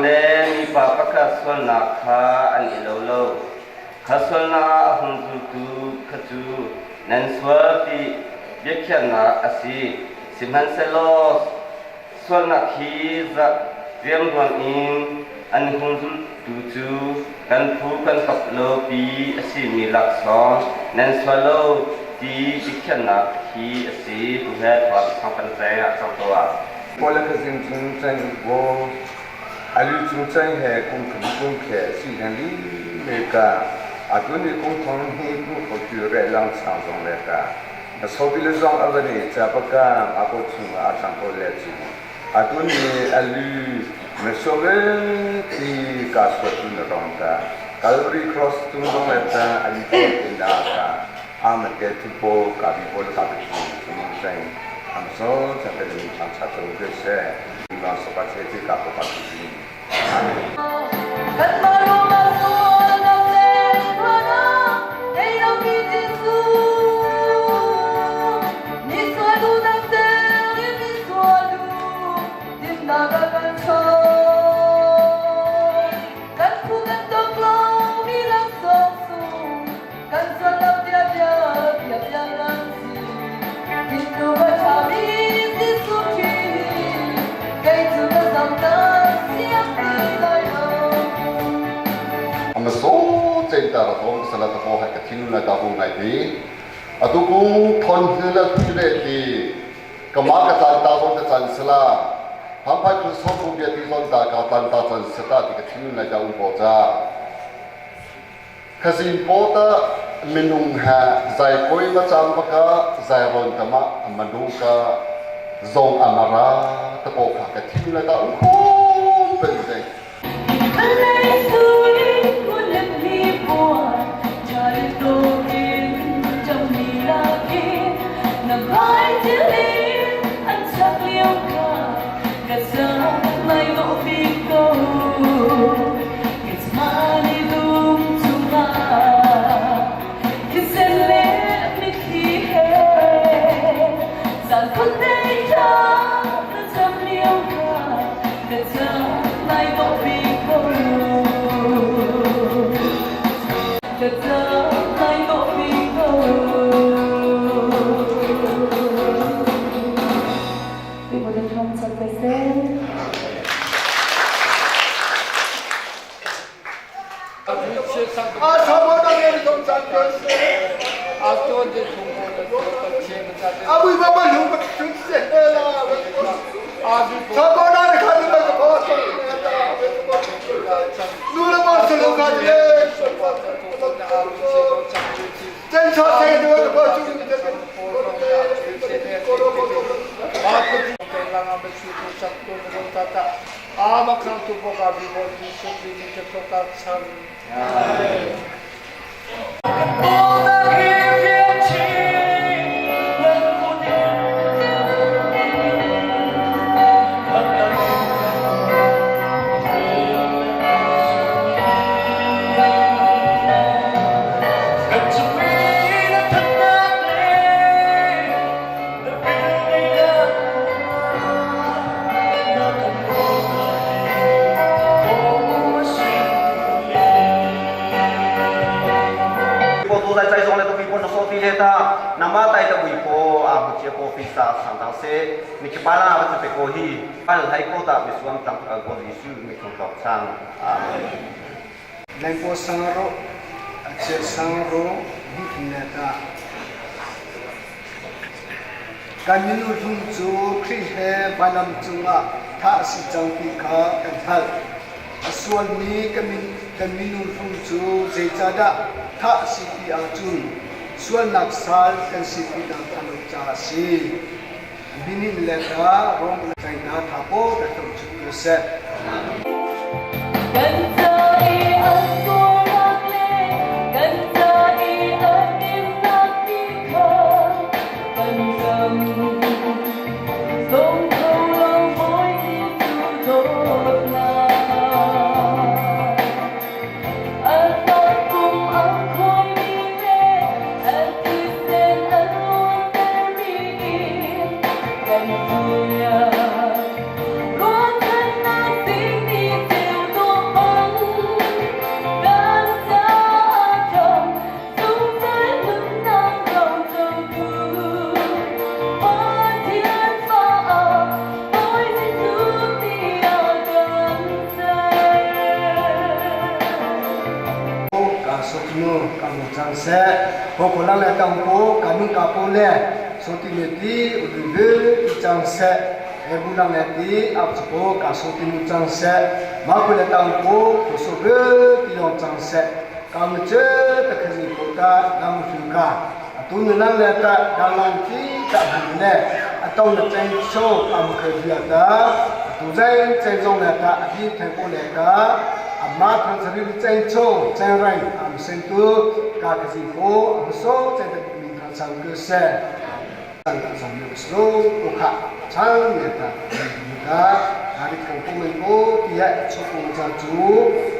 Laksawng le mipa pakhat sualnak kha an i lo lo. Kha sualnak ah a hung zultu kha cu nan sual ti biakhiahnak a si. Sihmanhsehlaw sualnak hi riamruang in an hung zultu cu kan phu kan tok lo pi a simi laksawng nan sual lo ti biakhiahnak hi a si. Tuhe thawng thawng kan ceng ah cang tuah. Pawlakazing cung cang bo alu cung cang he kung khum kung khe si hlan li le ka atu ni kung thong hi kung kho tu re lang sang zong le ka so bi le zong avani cha paka ako chung a sang ko le chu atu ni alu me so be ti ka so tu na rong ta Calvary Cross tung zong le ta ali ko tin da ka ama te tu po ka bi po ka bi chung sang am so cha te ni chang cha chu ke se ma so ka che ti ka ko ka ti. Ama so chen ta ra thong sala ta ko hai ka thinu na ta bu ngai ti atu kung thon hnu la ti le ti kama ka chan ta zong ka chan sala pham phai khu so bu bia ti zon ta ka tan ta chan sata ti ka thinu na ta um po cha khazin po ta minung ha zai koi ma cham baka zai ron kama amanu ka zong amara ta po kha ka thinu na ta um ko pen zai. Lengpo sangro ache sangro hikneta kan minu hlum cu Khrih he vailam cungah thah a si cang ti kha kan hngalh. A sualmi kan minu hlum cu zeicahdah thah a si ti ahcun sualnak sal kan si ti nakhnga lo caah a si. Minin le ka rom le tlaina tha paw ta tum chuk ko seh. Kan ca i an tuarnak le kan ca i an innak ti kha kan ram. Dong kho lo Bawi Jesuh dawtnak. An kum an khawimi le an thisen an luantermi in kan bia. Sotinu ka mu cang seh. Ho ko lang le tang po ka nung ka po le sotinu ti ulu bu ti cang seh. E bu lang le ti ap chu po ka sotinu cang seh. Ma ko le tang po ko so bu ti yong cang seh. Ka mu che ta khazi ko ta nam fu ka. Atu nu lang le ta dang lang ti ta han le atong na cheng cho ka mu khe bia ta tu zai cheng zong le ta adi theng ko le ka amma thang sari cheng cho cheng reng am sen tu ka khazi ko am so cheng ta mi thang sang ke se sang ta sang mi so ko kha chang le ta ka hari thang ko men ko ti ya cho ko cha chu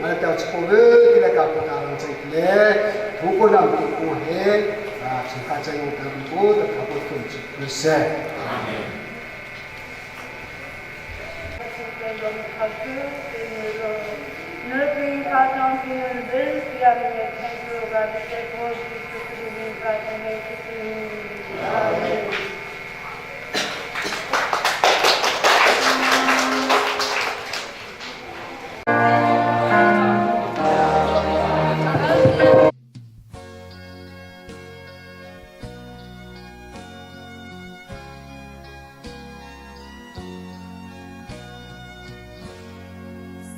ma ta cho ko ve ti la ka ko ta rang cheng le thu ko nam tu ko he 请大家用德国的卡布顿去说。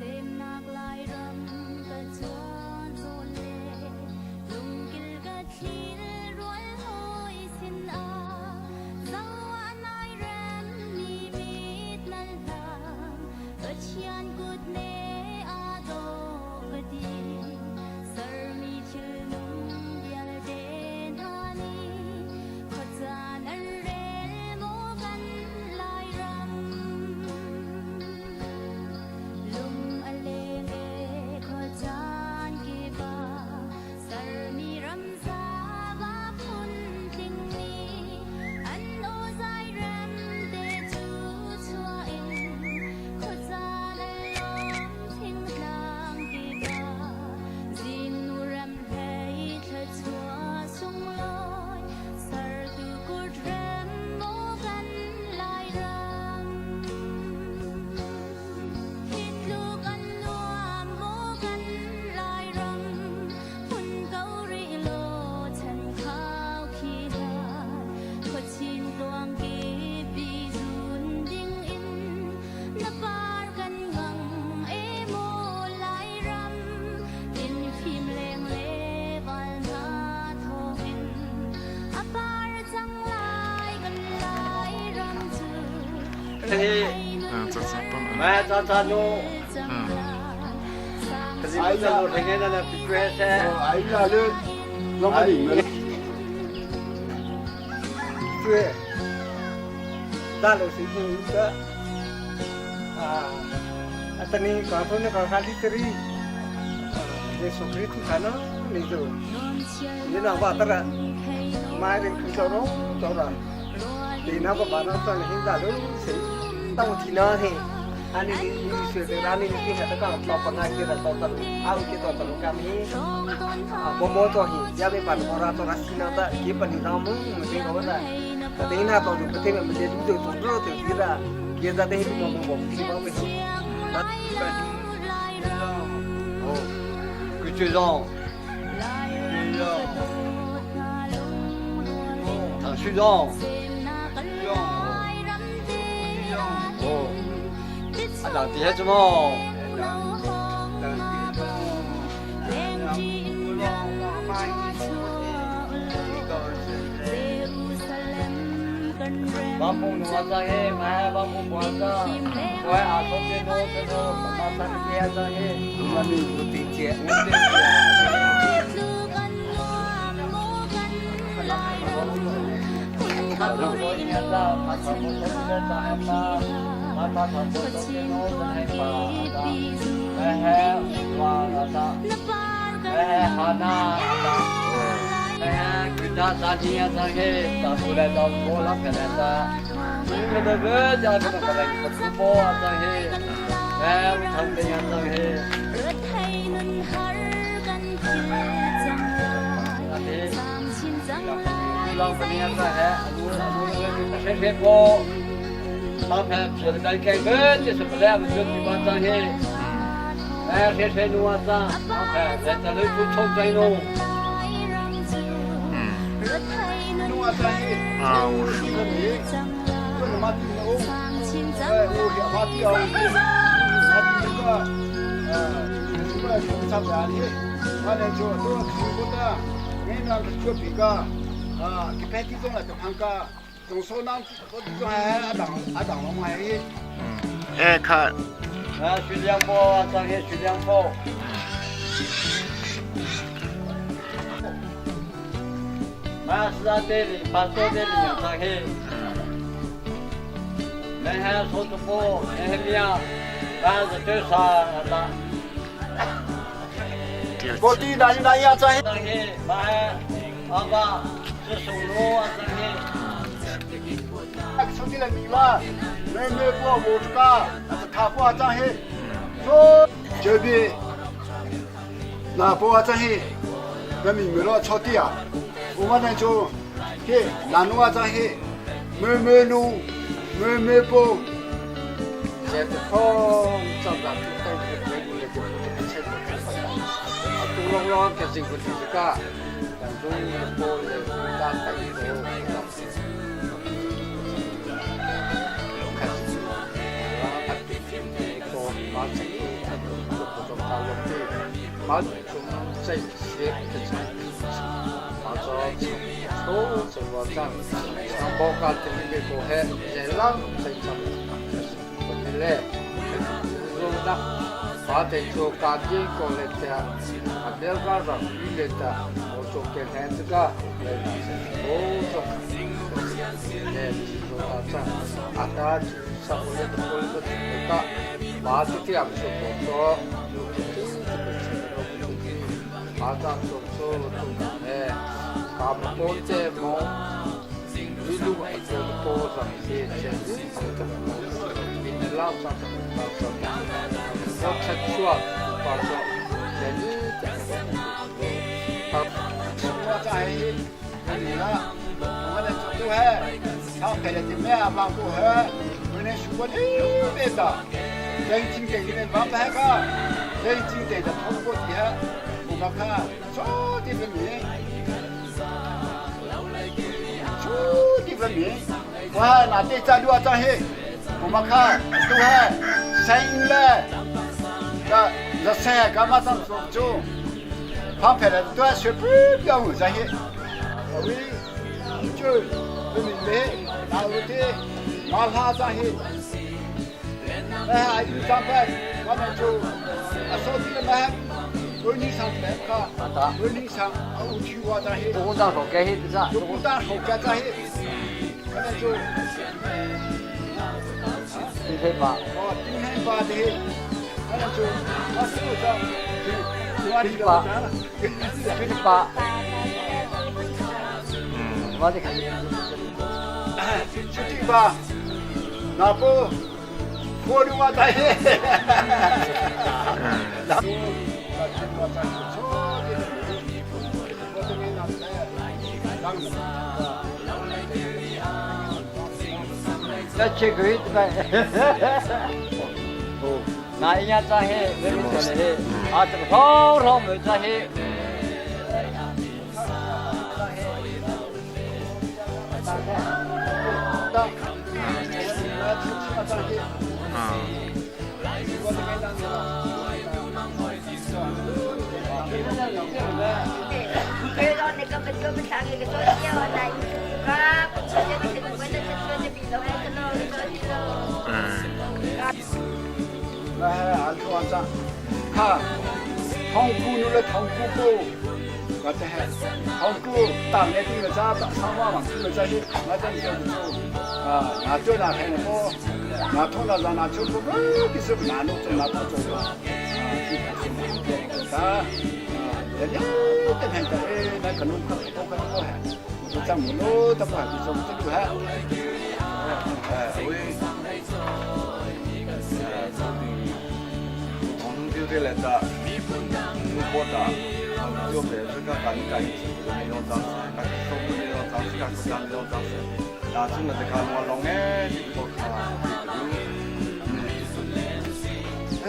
Semnak Lairam ka chuan zawn le lungkil ka thil rual hawi sin ah zo ah nai rem mi mit nal hlang Pathian kut ne a dawh ka ti sermi thil nung vialte hna nih khuacaan an rel maw kan Lairam lung a leng e khuacaan kip ah sermi ramsa va phun tling nih an aw zai rem te cu chuah in khuacaan an lawm thingtlang kip ah zingnu ram hlei thluachuah sunglawi sertu kut rem maw kan Lairam hi tluk an nuam maw kan Lairam hun ko rih law chan khau khi hlan khuachin tluang kip i zun ding in na par kan ngang e maw Lairam tin fim leng le val hna thawngin a par cang lai kan Lairam cu Ma cha cha nu Kasi mo sa ringan na pikwese. Ai la le lo ma ni me 对，大陆是一个啊，atani ka thone ka khali teri Jesu Christ kana ni do ni na ba tara mai ring ku cho ro cho ra thì nó có bảo nó cho là hiện tại lúc sẽ tao thì nó thì anh đi đi sửa từ ra đi đi là tất cả tàu bằng ai kia là tàu tàu ao kia tàu tàu cam hi bố bố cho hi gia đình bạn có ra cho ra xin nó ta kiếm bạn thì nó muốn mình đi có là cái thế nào tàu được cái thế mà mình đi đúng rồi tàu rồi thì kia là kia ra đây thì mà mình bỏ thì bao nhiêu Cứ chơi rong. Thằng suy rong. Oh. À đằng tí hết chứ mò. Bambu nuwa sa he, ma bambu buwa sa. Koi a so ke no ke no, ma sa ke sa he. Mà mình một tình trẻ Eh kha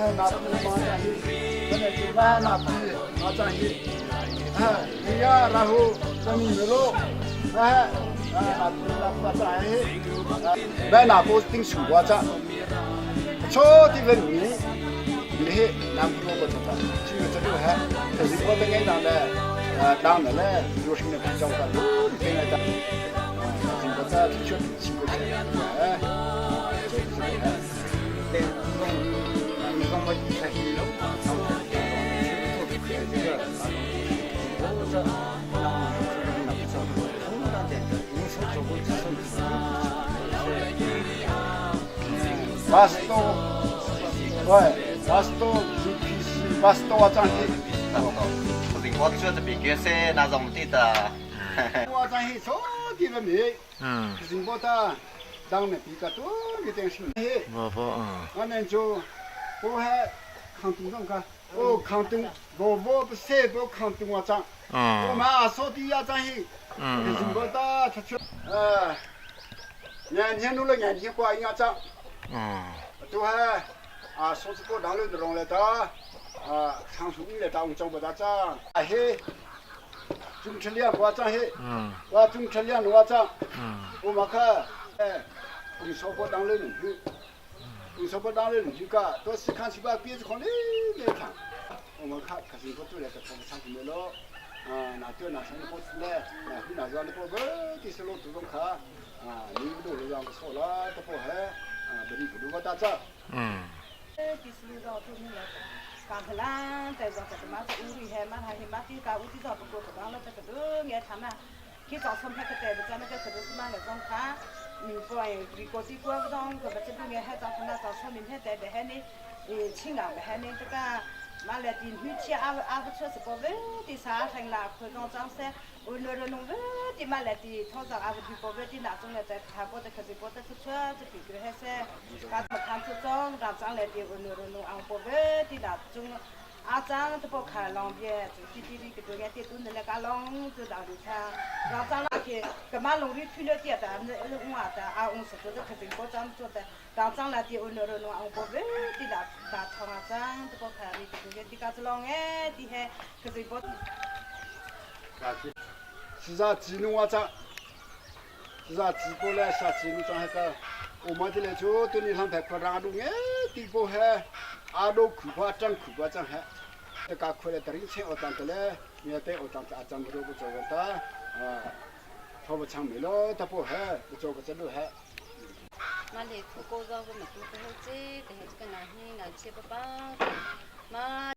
Na pu ma cha hi kane chu ma na pu ma cha hi ha ya rahu chani melo ha na pu na pa cha hi ba na pu ting su wa cha cho ti ven ni ni he nam pu ko cha cha chi cha lu ha ta zi ko ta ngai na le dang na le yu shing ne chong ka lu ni ngai ta zi ko cha chi chu chi ko cha 巴斯多，对，巴斯多 GPC 巴斯多张希，我做这边角色那种地的。我张希错的个名，嗯，是我的，当年比较多的电视，我们就我还看东张个，我看东，我我不舍得看东我张，我妈说的呀张希，是我的出去，年轻路了年轻过一样张，都还啊，说这个当路的弄来的，啊，长树来当张不大张，啊嘿。中吃两我张嘿，我中吃两我张，我马看，哎，你说过当了邻居，你说过当了邻居个，到时看去把别子看嘞来看，我们看可是我做来个跑不上去没了，啊，那掉那上的包子嘞，那去那上的包个，这是老祖宗看，啊，你不都让个错了，都不还，啊，不你不都我打仗。嗯。 是啥技能我张，是啥直播来啥技能张那个，我们这来做对你上排块让路哎，地方还阿路苦瓜张苦瓜张还，这个快来得人钱我张的嘞，你要对我张阿张不都不做个的，啊，他不唱没了，他不还不做个这路还。 马里苦过着个么多个日子，但是这个男人男气不帮，妈。